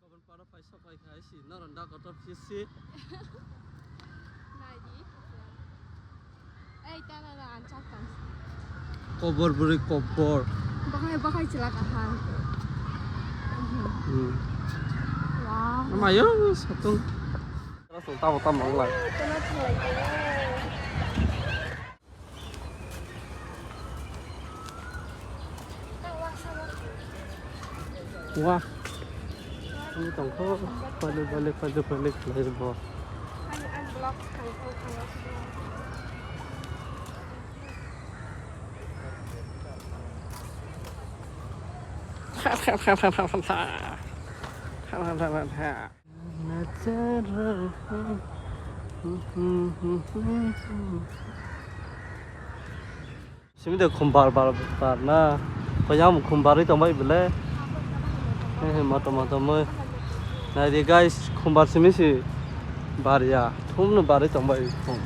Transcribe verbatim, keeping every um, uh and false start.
Kobor para phai sok phai khai si, norok da kotor phisi. Nai di. Ei, ta na na, ang chak tong. Kobor bwrwi kobor. Bahai, bahai chila kaham. Hmm. Wow. Amayo satung. Tamo tamo wng lai. Wah. Ini tongkho balik balik balik balik balik bo. Simi de khum bar bar bar na. Koyam khum barwi tongbai bele. He he moto moto mui. Nai di guys, khum bar simi si bar ya. Thum no barwi tongbai khum.